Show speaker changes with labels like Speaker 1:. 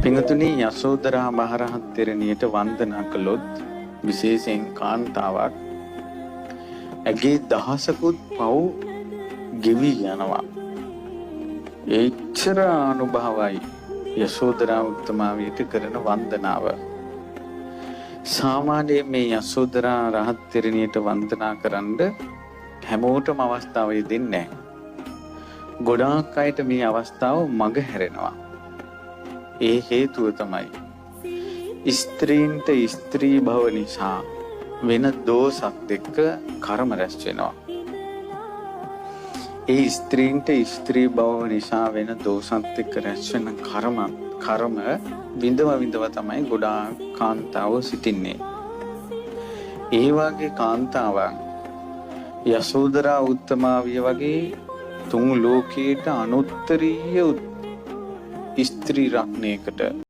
Speaker 1: පින්තුනි, යශෝදරා මහරහත් තෙරණියට වන්දනා කළොත්, විශේෂයෙන් කාන්තාවක්, ඇගේ දහසකුත් පව් ගෙවි යනවා. එච්චර අනුභවයි යශෝදරා උත්තමාවියට කරන වන්දනාව. සාමාන්‍යයෙන් මේ යශෝදරා රහත් තෙරණියට වන්දනා කරන්න හැමෝටම අවස්ථාව දෙන්නේ නැහැ. ගොඩාක් අයට මේ අවස්ථාව මග හැරෙනවා. ඒ හේතුව තමයි ස්ත්‍රීන්ට ස්ත්‍රී භව නිසා වෙන දෝෂත් එක්ක කර්ම රැස් වෙනවා. ඒ ස්ත්‍රීන්ට ස්ත්‍රී භව නිසා වෙන දෝෂත් එක්ක රැස් වෙන කර්ම කර්ම විඳව විඳව තමයි ගොඩාක් කාන්තාව සිටින්නේ. ඒ වගේ කාන්තාවන් යශෝදරා උත්තමාවිය වගේ තුන් ලෝකයට අනුත්තරීය ස්ත්‍රී රත්නයකට